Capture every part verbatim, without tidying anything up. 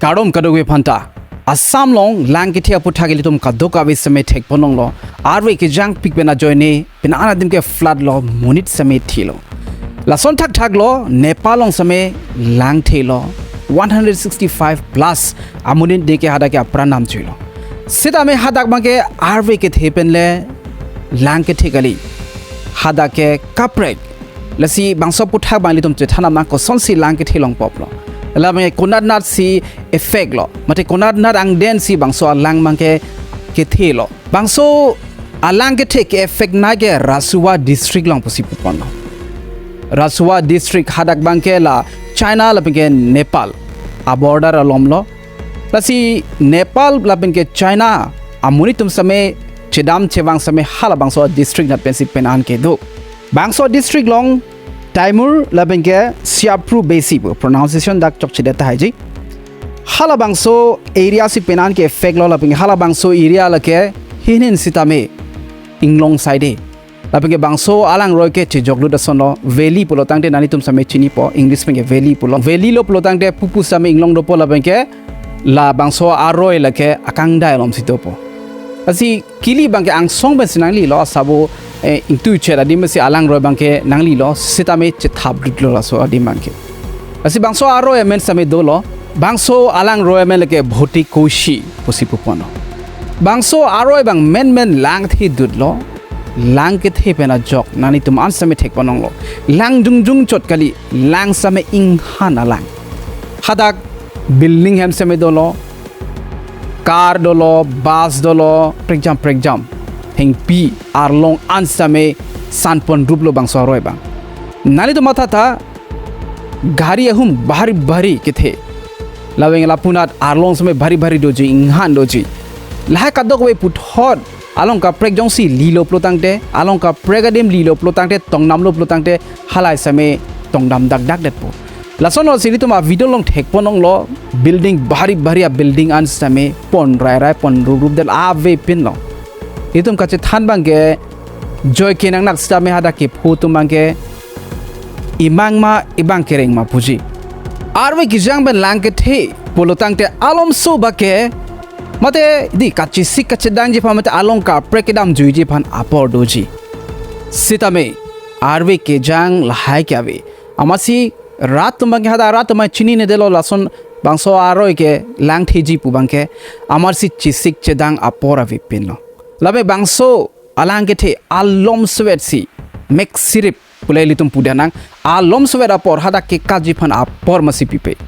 Kardom kadokave aphanta. Assam along lang kethe aputhak ilitum kadokave sitame thekponlonglo. Arve kejangpik pen ajoine, pen an adim ke flood lo, monit sitame thelo. Lason thakthak lo, Nepal along sitame lang thelo. One hundred sixty-five plus amonit ne ke hadak ke apran namjuilo. Sitame hadak abang ke arve kethe pen le lang kethe kali. Hadak ke kaprek. Lasi bangso aputhak abang ilitum chethan nang kosonsi lang kethe longpoplo. Labang ke konat nat si effect lo. Mate konat nat angden si bangso alang abang ke kethelo. Bangso alang kethe ke-affect nai ke Rasuwa district along pusi puponlo. Rasuwa district hadak abang ke la China lapen ke Nepal a-border alomlo. Lasi Nepal lapen ke China amonit atum sitame chedam chevang sitame halabangso district nat pensi pen an kedo. Bangso district along Taimur lapen ke Siapru Besi pu pronunciation dak chokchedet tahai ji. Halabangso area si pen an ke-affect lo lapen ke halabangso area lake hinhin sitame inglong side. Lapen ke bangso alangroi ke chejoklut asonlo, valley pulo tangte nanglitum sitame chinipo, English pen ke valley pulo. Valley lo pulo tangte pupu sitame inglong dopo lapen ke labangso aroi lake akangdai alom si dopo. Lasi kili abang ke angsong pensi nanglilo, asabo, eh, ingtuichet adim si alangroi abang ke nanglilo, sitame chethaplutlo laso adim abang ke. Lasi bangso aroi amen sitame dolo, bangso alangroi amen lake Bhoti Koshi pusi puponlo. Bangso aroi abang menmen lang thedutlo, lang kethe pen ajok nanglitum an sitame thekponlonglo. Lang jongjong chot kali, lang sitame inghan alang. Hadak building hem sitame dolo, car dolo, bus dolo, prekjam prekjam. Hengpi arlong an sitame sanpon ruplo bangso aroi abang. Nanglitum mathatha, gari ahum bhari bhari kethe. Labang lapu nat arlong sitame bhari bhari doji, inghan doji. Lahai kadokave puthot along kaprek jongsi lilo pulo tangte, along kaprek adim lilo pulo tangte, tongdamlo pulo tangte, halahai sitame tongdam dakdak detpo. Lasonlo si ilitum a-video along thekponlonglo, building bhari bhari a-building an sitame pon rairai, pon ruprup det avepinlo. Ilitum kachethan abang ke joike nangnak sitame hadak kepho atum abang ke imang ma ibang kereng ma puji. Arve kejang pen lang kethe pulo tangte alomso abang ke mate di kachesik kachedangji aphan mate along kaprek kedamjuiji aphan apor doji. Sitame arve kejang lahai ke ave. Amatsi rat atum abang ke hadak rat atum abang chininedetlo lason bangso aroi ke lang theji pu abang ke amatsi chesik chedang apor avepinlo. Lapen bangso alang kethe alomsovet si mek sirip pule ilitum pudamnang, alomsovet apor hadak ke kaji aphan apor masi pipe.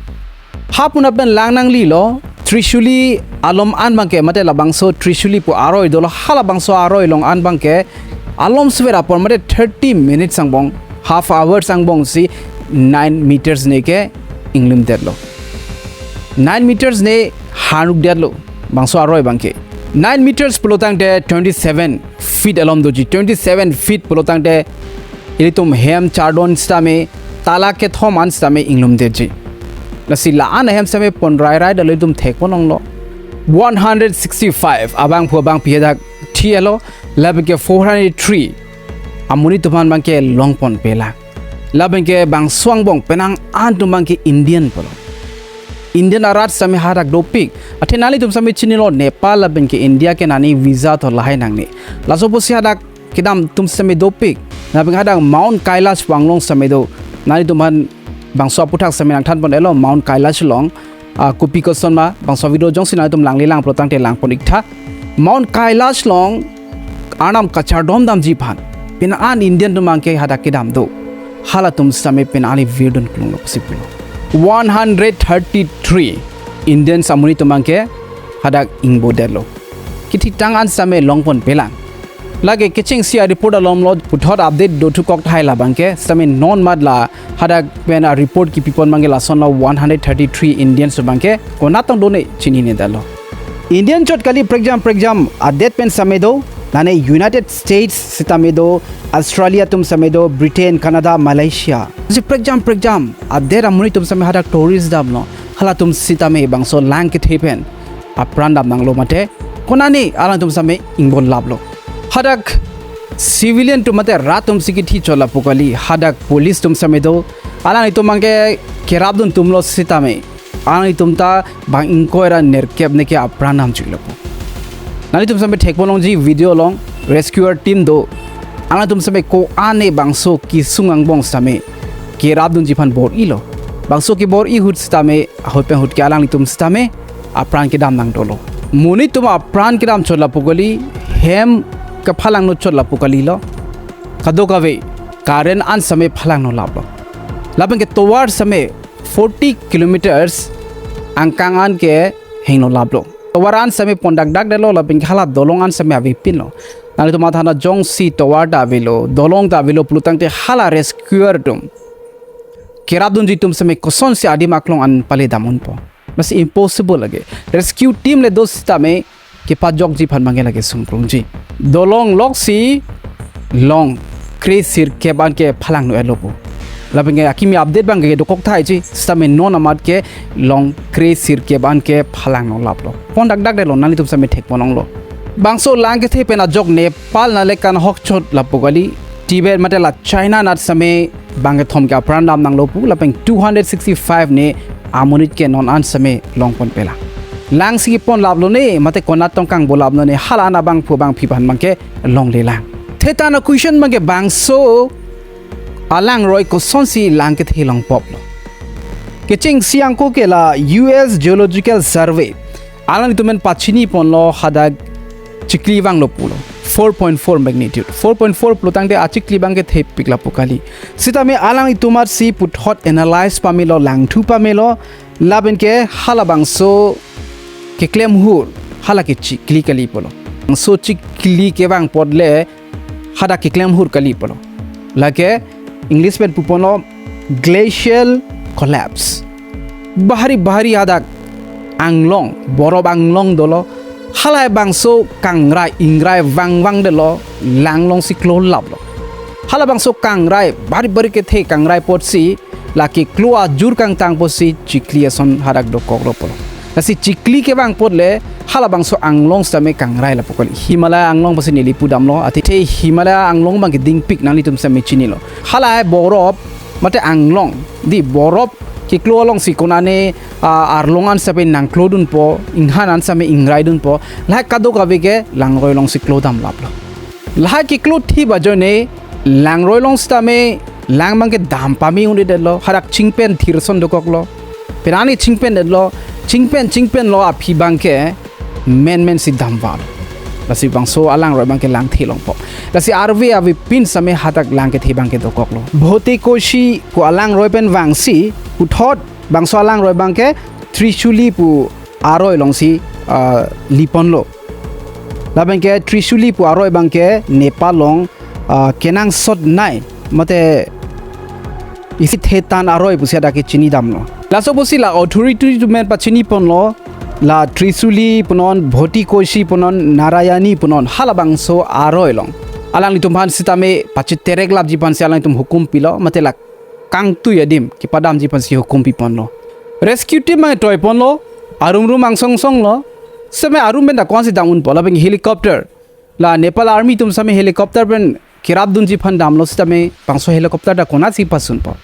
Hapu nat pen lang nanglilo, Trishuli along an abang ke mate labangso Trishuli pu aroi dolo, halabangso aroi along an abang ke alomsovet apor mate thirty minutes angbong, half hours angbong si nine meters ne ke inglumdetlo. Nine meters ne hanrukdetlo bangso aroi abang ke. Nine meters pulo tangte twenty-seven feet alom doji, twenty-seven feet pulo tangte ilitum hem chardon sitame tala kethom an sitame inglumdetji. Lasi la-an ahem sitame pon rairai det ilitum thekponlonglo. One hundred sixty-five abangphu abangpi hadak thilo, lapen ke four hundred three amonit atum aphan abang ke longponpelang. Lapen ke bangso angbong penang an atum abang ke Indian pulo. Indian arat sitame hadak dopik. Athe nanglitum sitame chinilo Nepal lapen ke India ke nani visa tho lahai nangne. Laso pusi hadak kedam atum sitame dopik. Lapen hadak Mount Kailash pu anglong sitame do. Nanglitum aphan bangso aputhak sitame nangthanpon-etlo Mount Kailash along, ah, kopi koson ma bangso video jongsi nanglitum langle lang pulo tangte langpon-iktha. Mount Kailash along Arnam kachardom damji aphan pen an Indian atum abang ke hadak kedam do. Halatum sitame pen an virdun klunglo pusi pulo. One hundred thirty-three Indians amonit atum abang ke hadak ingbodetlo. Kethitang an sitame longponpelang. Lake kechengsi a-report alomlo puthot update dothukok tahai labang ke sitame non mat la hadak pen a-report kipipon abang ke lasonlo one hundred thirty-three Indians abang ke konat tong done chininedetlo. Indian chot kali prekjam prekjam adet pen sitame do, nane United States sitame do, Australia atum sitame do, Britain, Canada, Malaysia. Si prekjam prekjam adet amonit atum sitame hadak tourist damlo. Halatum sitame bangso lang kethe pen apran damnanglo mate konane alangtum sitame ingbonlaplo. Hadak civilian atum mate rat atum si kethe chola pu kali, hadak police atum sitame do, alanglitum abang ke kerapdun atumlo sitame Alanglitum ta bang ingkoi ra nerkep neke apran damchiklo pu. Nanglitum same thekpon longji video along, rescuer team do. Alanglitum same ko-an ne bangso kesung angbong sitame kerapdunji aphan bor-ilo. Bangso kebor-i ahut sitame, ahut pen ahut ke alanglitum sitame apran kedam nangdolo. Monit atum apran kedamchot lapu kali, hem kephalangno chot lapu kalilo. Kadokave current an sitame phalangno laplo. Lapen ke tovar sitame forty kilometers angkang an ke hingno laplo. Tovar an sitame pon dakdakdetlo, lapen ke hala dolong an sitame avepinlo. Nanglitum matha na jongsi tovar ta avelo, dolong ta avelo pulotangte hala rescuer atum, kerapdunji atum sitame kosonsi adim aklong an pale dam unpo? Lasi impossible lake. Rescue team le do sitame kepajokji aphan abangke lake sungprungji. Dolong loksi long kre sirkep an ke phalangno-etlo pu. Lapen ke akimi update abangke dokok thaiji, sitame non amat ke long kre sirkep an ke phalangno laplo. Pon dakdakdetlo, nanglitum sitame thekpon longlo. Bangso lang kethe pen ajok Nepal nale kanhokchot lapu kali, Tibet mate la China anat sitame bang kethom ke apran dam nanglo pu, lapen two hundred sixty-five ne amonit ke non an sitame longponpelang. Langsi pon laplo ne, mate konat tong kangbo laplo ne, hala an abangphu abangphi aphan abangke longlelang. Thethan a-question abangke bangso alangroi kosonsi lang kethe longpoplo. Kechengsi ako ke la U S Geological Survey, alanglitum pen pachiniponlo hadak chikli vanglo pulo. Four point four magnitude. Four point four pulotangte achikli abangke thepik lapu kali. Sitame alanglitum amatsi puthot analyze pamelo, langthu pamelo, lapen ke halabangso keklem ahur hala ke chikli kali pulo. Bangso chikli kevang apot le hadak keklem ahur kali pulo. Lake English pen puponlo glacial collapse. Bahari bahari hadak anglong, borop anglong dolo. Halabangso kangrai, ingrai vangvangdetlo, lang alongsi klo laplo. Halabangso kangrai, bahari bahari kethe kangrai apotsi, lake klo ajur kangtang apotsi chikli ason hadak dokoklo pulo. Lasi chikli kevang apot le halabangso anglong sitame kangrai lapu kali. Himalaya anglong pusi neli pudamlo, athe Himalaya anglong abangke dingpik, nanglitum sitame chinilo. Hala borop mate anglong, di borop keklo alongsi konane, ah, arlong an sitame nangklodunpo, inghan an sitame ingraidunpo, lahai kadokave ke langroi alongsi klodam laplo. Lahai keklo thip ajoine langroi along sitame lang abangke dam pame un-edetlo, hadak chingpen thir ason dokoklo. Penane chingpendetlo, chingpen chingpenlo aphi abangke menmensi damvalo. Lasi bangso alangroi abangke langthe longpo. Lasi arve avepin sitame hadak lang kethe abangke dokoklo. Bhoti Koshi pu alangroi pen vangsi puthot bangso alangroi abangke Trishuli pu aroi alongsi, ah, liponlo. Labangke Trishuli pu aroi abangke Nepal along, ah, kenangsot nei mate isi thethan aroi pusi hadak ke chinidamlo. Laso pusi la authority atum pen pachiniponlo, la Trishuli punon, Bhoti Koshi punon, Narayani punon, halabangso aroi along alanglitum aphan sitame pachiterek lapji aphansi alanglitum hukum pilo, mate la kangtui adim kepadamji aphansi hukum piponlo. Rescue team abang toiponlo, arum rum angsongsonglo, sitame arum pen dak ko-ansi dam unpo, labang helicopter. La Nepal Army atum sitame helicopter pen kerapdunji aphan damlo sitame bangso helicopter dak konatsi pasunpo?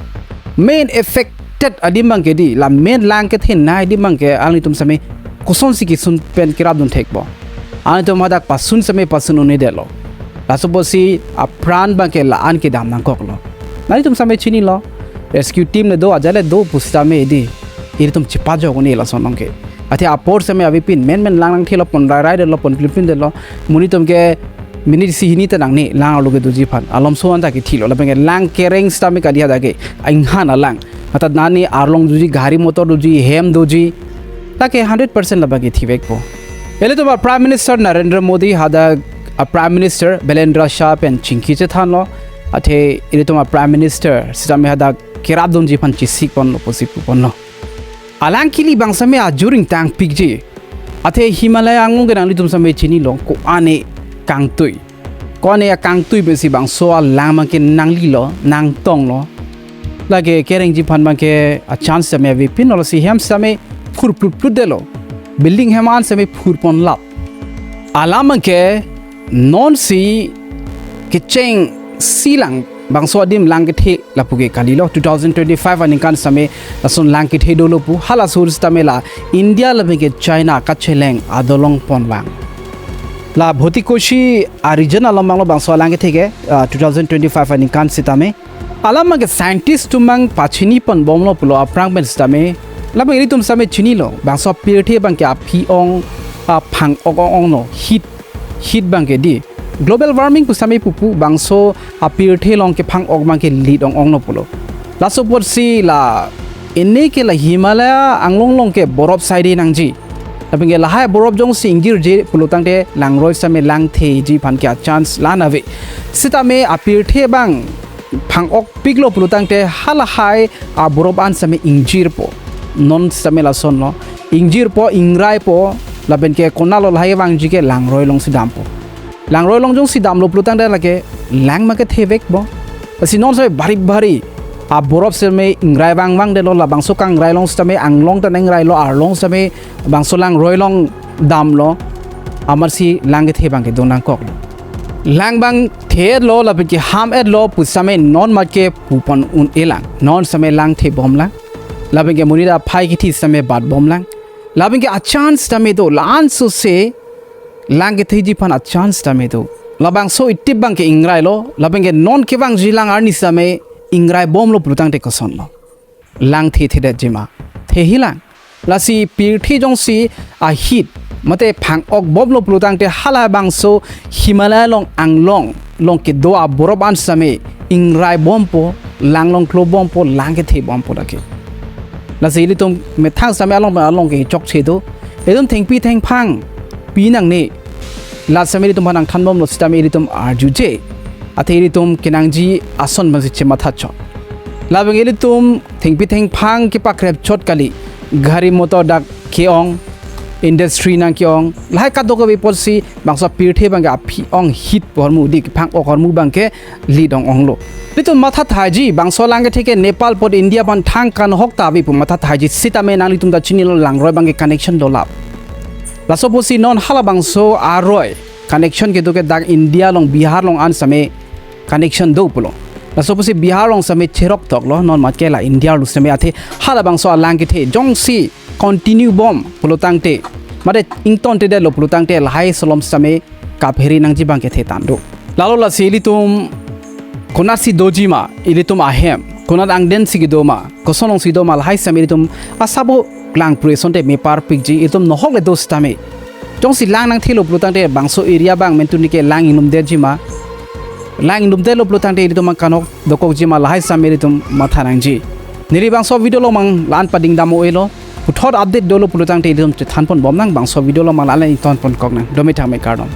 Main affected adim abangke di, la main lang kethenei adim abangke alanglitum sitame kosonsi kesun pen kerapdun thekpo? Alanglitum hadak pasun sitame pasun un-edetlo. Laso pusi apran abangke la-an kedam nangkoklo. Nanglitum sitame chinilo. Rescue team le do, ajat le do pusitame di, ilitum chepajok un-e lason along ke. Athe apor sitame avepin menmen lang nangthelo, pon rairaidetlo, pon plinplindetlo. Monit atum ke minute isi hini ta nangne lang arlo kedoji aphan. Alomso anta kethilo, labangke lang kereng sitame kali hadak ke. Inghan alang. Hadak nani arlong doji, gari motor doji, hem doji, lake hundred percent labangke thivekpo. Ilitum a-Prime Minister Narendra Modi hadak a-Prime Minister Birendra Shah pen chingki chethanlo. Athe ilitum a-Prime Minister sitame hadak kerapdunji aphan chesikponlo pusi puponlo. Alang kili abang sitame ajur ingtangpikji. Athe Himalaya anglong ke nanglitum sitame chinilo, ko-an ne kangtui. Ko-an ne akangtui pensi bangso alang abangke nanglilo, nangtonglo. Lake kerengji aphan abangke a-chance sitame avepinlo, lasi hem sitame phur plutplutdetlo. Building hem an sitame phurponlap. Alam abangke nonsi kechengsi lang bangso adim lang kethe lapu ke kalilo. Two thousand twenty-five aningkan sitame lason lang kethe dolo pu. Hala sur sitame la India lapen ke China kacheleng adolong pon vang. La Bhotikoshi a region along abanglo bangso alang kethe ke, ah, two thousand twenty-five aningkan sitame. Alam abang ke scientist atum abang pachini pon bomlo pulo aphrang pen sitame. Labang ilitum sitame chinilo. Bangso pirthe abang ke aphi-ong, aphang-ok ong onglo. Heat, heat abang ke di. Global warming pu sitame pupu bangso apirthe along kephang-ok abang ke lead ong onglo pulo. Laso apotsi la ene ke la Himalaya anglong along ke borop saide nangji. Lapen ke lahai borop jongsi ingjirje pulo tangte langroi sitame langtheji aphan ke a chance la-an ave. Sitame apirthe abang phang-okpiklo pulo tangte halahai aborop an sitame ingjirpo. Non sitame lasonlo. Ingjirpo, ingraipo, lapen ke konatlo lahai vangji ke langroi alongsi dampo. Langroi along jongsi damlo pulo tangte lake lang ma kethevekpo. Lasi non sitame bari bari aborop sitame ingrai vangvangdetlo, labangso kangrai along sitame anglong ta ingrailo, arlong sitame bangso langroi along damlo, amatsi lang kethe abang ke do nangkoklo. Lang abang the-etlo lapen ke ham-etlo pu sitame non mat ke pu pon un-elang. Non sitame langthe bomlang. Lapen ke monit aphai kithi sitame bat bomlang. Lapen ke a chance sitame do, la-an sose lang ketheji aphan a chance sitame do. Labangso itip abang ke ingrailo, lapen ke non kevangji lang arni sitame ingrai bomlo pulo tangte kosonlo. Lang the thedetji ma. Thehilang. Lasi pirthe jongsi a heat mate phang-ok bomlo pulo tangte hala bangso Himalaya along anglong along kedo aborop an sitame ingrai bompo, lang longklo bompo, lang kethe bompo lake. Lasi ilitum methang sitame along along ke chokche do. Ilitum thengpi thengphang pi nangne. La sitame ilitum aphan nangthan bomlo sitame ilitum arjuje. Athe ilitum kenangji ason abangsi chematha chot. Labang ilitum thengpi thengphang kepakrep chot kali. Gari motor dak ke-ong, industry nangke-ong. Lahai kadokave apotsi bangso pirthe abang ke aphi-ong heat pu ahormu di, phang-ok ahormu abang ke lead ong onglo. Ilitum matha thaiji, bangso lang kethe ke Nepal apot India aphan thang kanghok ta ave pu matha thaiji, sitame nanglitum ta chinilo langroi abang ke connection dolap. Laso apotsi non hala bangso aroi connection kedo ke dak India along Bihar along an sitame connection do pulo. Laso apotsi Bihar along sitame cherok toklo, non mat ke la India arlo sitame athe hala bangso alang kethe jongsi continue bom pulo tangte, mate ingtontedetlo pulo tangte lahai asolom sitame kaphere nangji abang kethe tando. Lalo lasi ilitum konatsi doji ma, ilitum ahem konat angdensi kedo ma, koson alongsi do ma, lahai sitame ilitum asabo lang pure asonte meparpikji, ilitum nohok le do sitame. Jongsi lang nangthelo pulo tangte bangso area abang mentuni ke lang inglumdetji ma. Lang inglumdetlo pulo tangte ilitum abang kanghok dokokji ma, lahai sitame ilitum matha nangji. Neli bangso video along abang la-an pading dam-o-elo. Puthot update dolo pulo tangte ilitum chethan pon bomnang, bangso video along abang la-an ington pon koknang. Dome thangme kardom.